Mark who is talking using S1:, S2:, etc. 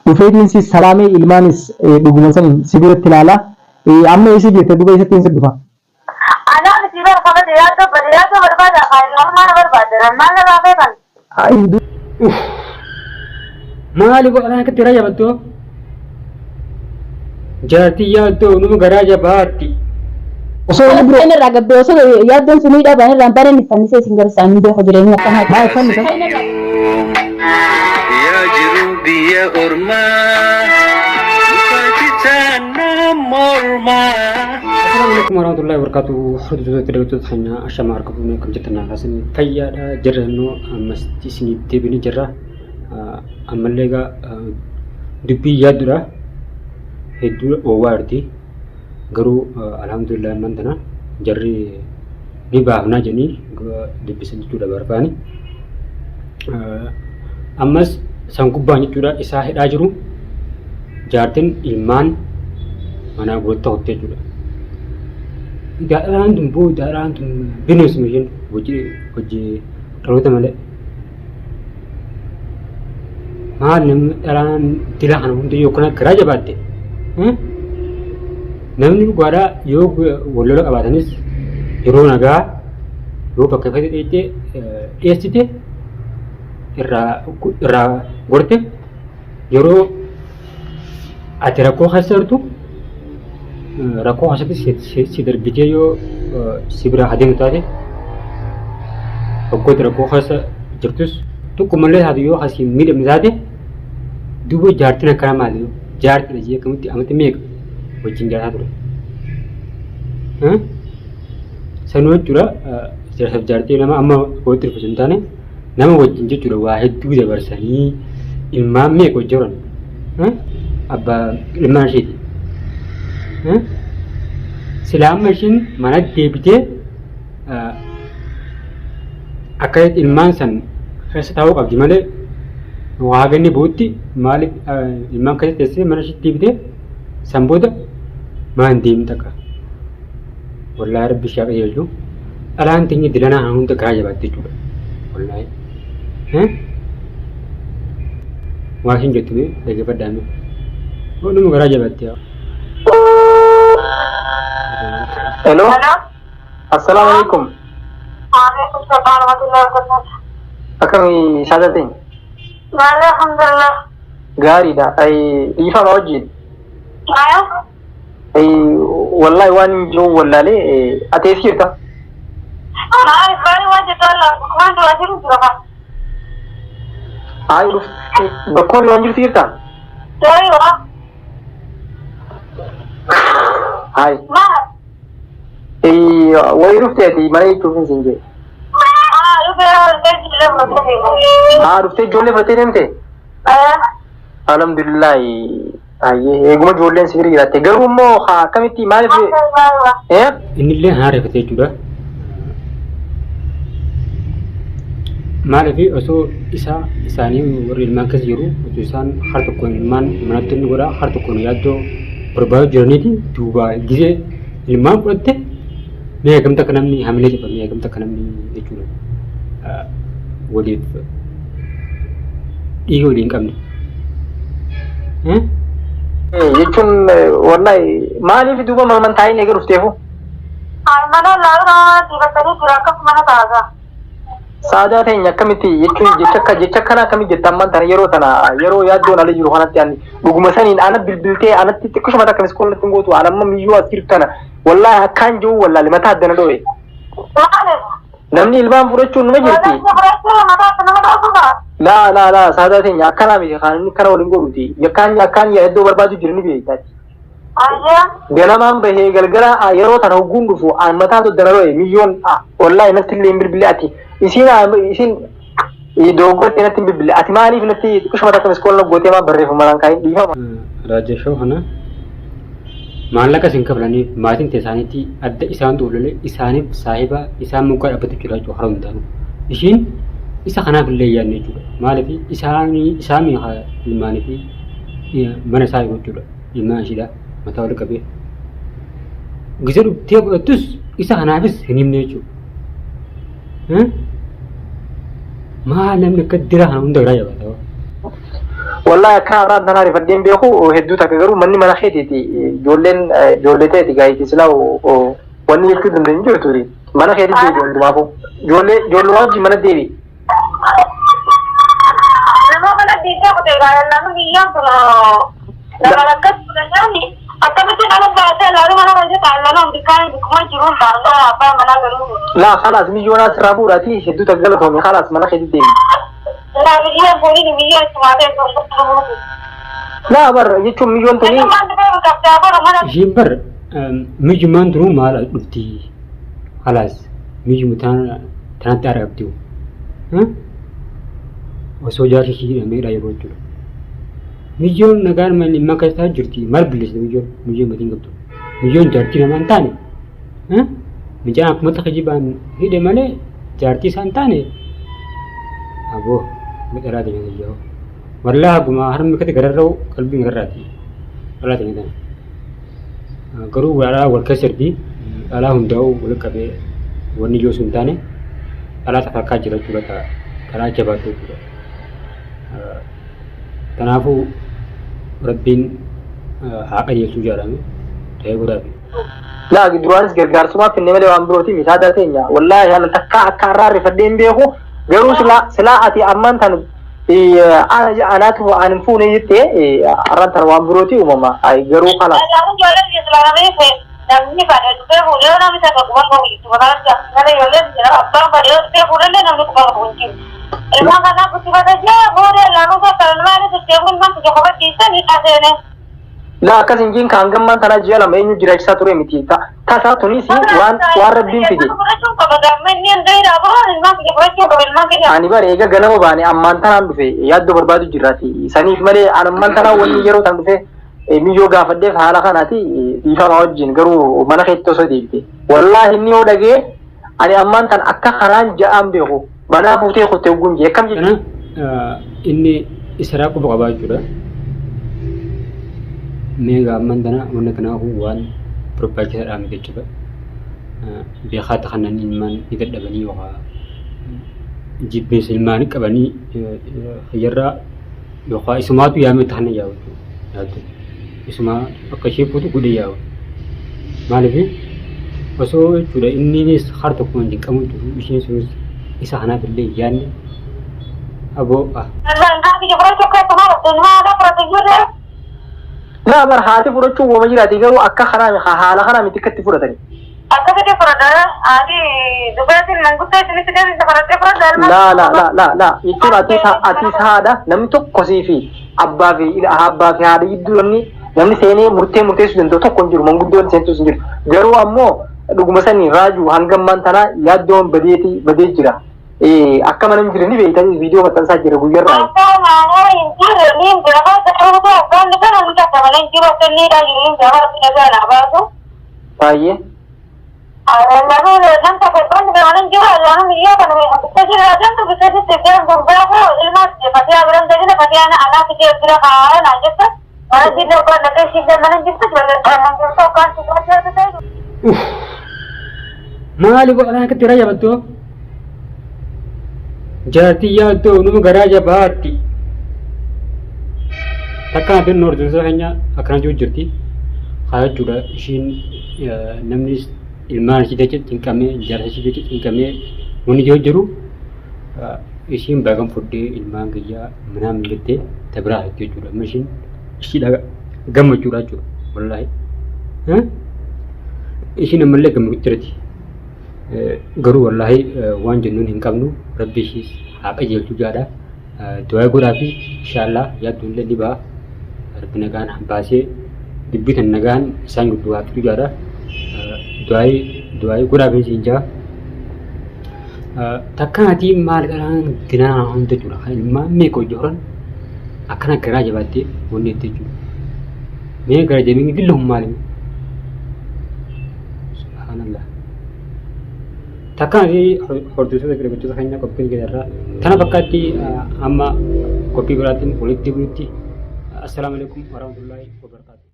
S1: Dhufeetiin si salaamee ilmaanis dhuguma saniin si biratti ilaala. Amma eessa jirta duba eessattiin si dhufa?
S2: Anaa miti bar kabade yaaddoo bade yaaddoo barbaada kaa maal barbaada maal narraa beekan.
S3: Uff. Maali godhan akkatti garaa jabattoo? Jaartii yaaddoo numa garaa jabaatti.
S1: Osoo inni biroo
S4: Inni irraa gabbee osoo yaaddoon sunii dhabaan irraan baran fannisee isin garsiisan hin beeku jireenya akkanaa.
S1: Maal fannisa?
S5: Yaa jiruu biyya ormaa muka citaan mormaa.
S3: Assalamu alaikum warahmatullahi wabarakatuh. Hordoftoota daawwattoota keenya ashama harka fuunee akkam jirtan naafasanii fayyaadha jirra immoo ammas isiniif deebinee jirra. Ammallee egaa dubbii yaaddudha. Hedduu oowwaa jirti. Garuu alhamdulillah ammaan tana jarri ni baafnaa jedhanii dubbisan jechuudha barbaani. Ammas san gubbaan jechuudha isaa hidhaa jiru jaartin ilmaan manaa guuttoo kutte jechuudha. Daadhaan tun boo daadhaan tun bineensuma isheen hojii hojii dhaloota malee. Maal namni dhalaan dila kana hunda yoo kana garaa jabaatte namni dhugaadhaa yoo wal lola qabaatanis yeroo nagaa yoo bakka fedhe dheettee dhiyeessite irraa irraa gorte yeroo ati rakkoo keessa jirtu rakkoo keessatti si darbitee yoo si biraa adeemu taate waggoota rakkoo keessa jirtus tokkumallee taatu yoo asii miidhamne taate duuba jaartiin akkana maali jaartiin asii akkamitti amatti meeqa wajjin jaataa ture. Sanuu jechuudha jaarsaaf jaartii nama amma walitti dhufu hin taane nama wajjin jechuudha waa hedduu dabarsanii ilmaan meeqa wajjin horan abbaa ilmaan isheeti. Silaa amma ishiin mana deebitee akka ilmaan san keessa taa'uu qabdi malee waa haga inni bu'utti maaliif ilmaan keessa teessee mana ishiitti deebitee san booda maan deemta takka. Wallaahi rabbi ishee haa qajeelchu. Dhalaan teenya dilanaa kana hunda garaa jabaatti jechuudha. Wallaahi. Waa isheen jettu mee dhaggeeffadhaa mee. Hunduma garaa jabaatti yaa.
S1: Hello. Assalaamu alaikum.
S2: Waalaikum salaam warahmatullahi wabarakatuh.
S1: Akkami saadatiin?
S2: Maal alhamdulillah.
S1: Gaariidha. Dhiifama wajjin.
S2: Maal?
S1: Wallahi waan hin jiru wallaalee ati eessa jirta?
S2: Maal maal waan jettu Allah waan duraa jiru jira haa.
S1: Ayi dhuf bakkoon waan jirtu jirta?
S2: Sorry waa.
S1: Ayi.
S2: Maal?
S1: Wayi dhufte ati mana jechuuf hin siin jee.
S2: Ah dhufee ijoollee fudhatee deema.
S1: Haa dhuftee ijoollee fudhattee deemte? Alhamdulillah. Ayyee eeguma ijoolleen si bira jiraatte garuu immoo haa akkamitti maaliif eh?
S3: Innillee haareffate jechuudha. Maaliif osoo isa isaanii warri ilmaan keessa jiru osoo isaan har tokkoon ilmaan manatti inni godha har tokkoon yaaddoo barbaadu jiraniiti duuba gisee ilmaan fudhatte mee hagamta akka namni hamilee caba mee hagamta akka namni jechuudha waliif dhiiga walii hin qabne.
S1: Jechuun wallahi maaliif duuba malman taa'in eega dhufteefu?
S2: Mana laalu nama dibatanii jira akkasuma mana taagaa.
S1: Saadaa teenya akkamitti jechuun jecha akka jecha akkana akkamitti jetta ammaan tana yeroo tana yeroo yaaddoon ala jiru kanatti ani dhuguma saniin ana bilbiltee anatti xiqqishuma takka miskoon natti hin gootu ana amma miyyuu as jirtu tana wallahi akkaan jiru wallaale mataa addana dho'e.
S2: Maaliif?
S1: Namni ilmaan fudhachuun numa jirti. Laa laa laa saadaa teenya akkanaa miti kan inni kana waliin godhuti. Yakkaan akkaan iddoo barbaadu jiru ni beektaati. Ganamaan bahee galgala yeroo tana hogguun dhufu aan mataa toddana dho'e miyyoon wallaahi natti illee hin bilbille ati isiin isiin dogoggortee natti hin bilbille ati maaliif natti xiqqishuma takka miskool gootee maa barreeffama naan kaayin dhiifama.
S3: Raajeshoo kana Maallaqa isin kafalaniif maatiin teessaaniitti adda isaantu ololee isaaniif saahiba isaan moggaa dhaabbatu jira jechuudha karaa hundaanuu. Ishiin isa kanaaf illee yaadne jechuudha. Maaliif isaanii isaanii ilmaanii fi mana isaa jechuudha. Ilmaan ishiidha mataa wal qabee. Gizee dhuftee fudhattus isa kanaafis hin himne jechuudha. Maal namni akka dira kana hunda garaa jabaata.
S1: Wallahi akka haaraan tanaa rifadheen beeku hedduu takka garuu manni mana keetiiti ijoolleen ijoollee ta'eeti gaa'iti silaa wanni jechuu dandeenyu jirtu mana keetii deebi hundumaafuu ijoollee ijoollumaa wajjin mana deebi.
S2: Nama kana diigaa kutee gaa'ela biyyaan kun nama akkas fudhataani akkamitti nama baasee laalu mana keessa taa'an bikkaan bikkuma jiruun baasee abbaa manaa garuu.
S1: Laa khalaas miyyoonaa sirraa fuudhaatii hedduu takka galatoome khalaas mana keetii deebi.
S2: Laa biyyaan fuudhin biyyaan itti ta'e sun
S1: Laa bar jechuun miyyoon tuni
S3: Ishiin bar miyyummaan tunuu maal dhufti? Khalaas miyyuma tanatti argamti. Osoo jaarsi ishii hidhameedha yeroo jechuudha. Miyyoon nagaan ilmaan keessa jirti maal balleessite miyyoon miyyoon matiin qabdu. Miyyoon jaartii namaa hin taane Mucaan akkumatti kijibaan hidhe malee jaartii isaa hin taane aboo midharaa ta'e yoo. Wallaa haguma harmi kati gararra'u qalbiin gararraati. Dhalaa ta'e tana. Garuu dhalaa wal keessa jirti. Dhalaa hundaa'u wal qabee wanni ijoo sun hin taane dhalaa tafarkaa jira jechuudha karaa jabaatu jechuudha. Kanaafuu rabbiin haa qajeelchuu jedhame ta'ee godhaafi.
S1: Laa duraanis gargaarsumaaf finne malee waan birooti misaadaa teenya wallaahi ana takkaa akka har'aa rifadhee hin beeku garuu silaa silaa ati ammaan tan anaatu an hin fuune jettee har'aan tan waan birooti uumama garuu kana
S2: Namni fadhe dhufee fuudhee namni takka quban qabu jirtu bakka malee ijoolleen jira abbaan fadhe dhufee fuudhellee namni quban qabu hin jiru. Ilmaan kanaa guddifata jee fuudhee laanuu tokko ilmaan sittee ilmaan kiyya kopha dhiisanii aseene.
S1: Laa akkas hin jiin kan gammaan tanaa ji'a lama eenyu jiraachisaa ture miti tasaa tunis waan waan rabbiin fide.
S2: Fudhachuun qaba gaamma inni hin dheeraa biroo ilmaan kiyya fudhachuun qaba ilmaan kiyya.
S1: Ani bara eega ganama baane ammaan tanaan dhufe yaaddoo barbaadu jirraati saniif malee an ammaan tanaa wanni yeroo tan dhufe miyyoo gaafadheef haala kanaati dhiifama wajjin garuu mana keetti osoo deebite. Wallaahi inni yoo dhagee ani ammaan tan akka kanaan ja'aan beeku manaa fuutee kuttee ogguun jee akkam
S3: Kana inni isaraa quba qabaa jechuudha. Meegaa ammaan tana wanna kanaafuu waan barbaachisaadhaa miti jechuudha. Beekaatti kanan ilmaan ni dadhabanii yookaan jibbiinsa ilmaanii qabanii kiyyarraa yookaan isumaatu yaamee itti kana yaa'u jechuudha. Yaaddu. Isumaa akka ishee fuutu godhee yaa'u. Maaliif osoo jechuudha inninis har tokko hin qabu jiru isheen sunis isa kanaaf illee hin yaadne aboo ah.
S1: Laa bar haati fudhachuun wama jiraati garuu akka kanaa haala kanaa miti akkatti fudhatani.
S2: Akkasitti fudhata haati dubartiin manguddoo isinitti deebisa fudhattee fudhata.
S1: Laa laa laa laa laa jechuun atis atis haadha namni tokko sii fi abbaa fi abbaa fi haadha gidduu namni namni seenee murtee murteessuu danda'u tokko hin jiru manguddoon seentus hin jiru garuu ammoo dhuguma sanii raajuu hanga ammaan tanaa yaaddoon badeeti badee jira. Akka mana hin jirre ni beektanii viidiyoo maxxansaa jira guyyarraa.
S2: Abbaa maanaa hin jirre ni hin jira garuu abbaan kana ni takka malee hin jiru akka inni dha jiru hin jira rabbi nagaa naa baasu.
S1: Baay'ee.
S3: Maali godhan akkatti garaa jabattoo? Jaartii yaaddoo numa garaa jabaatti. Takka ati hordoftoota keenya akkana jiru jirti. Haa jechuudha ishiin namni ilmaan ishii jecha cinqamee jaarsa ishii jecha cinqamee wanni jiru jiru ishiin bagan fudhee ilmaan kiyyaa manaa mijattee ta biraa jechuudha. Amma ishiin ishiidha gammachuudha jechuudha. Wallaahi. Ishiin ammallee gammachuutti jirti. Garuu wallaahi waan jennuun hin qabnu rabbi ishiis haa qajeelchu jaadha. Du'aa godhaa fi inshaallah yaadduun illee ni ba'a. Rabbi nagaan baasee dubbii tan nagaan isaan gidduu haa fidu jaadha. Du'aa godhaa fi siin jaa. Takka ati maal qaraan dinaa hunda jechuudha. Kan ilmaan meeqa hojii horan akkana garaa jabaattee wanni itti jechuudha. Mee gara jabinni dillahu maali? Subhaanallah. Takka ati hordoftoota fi dhaggeeffattoota keenya qophiin keenya tana fakkaatti amma qophii biraatiin walitti deebinutti. Assalaamu alaikum warahmatullahi wabarakatuh.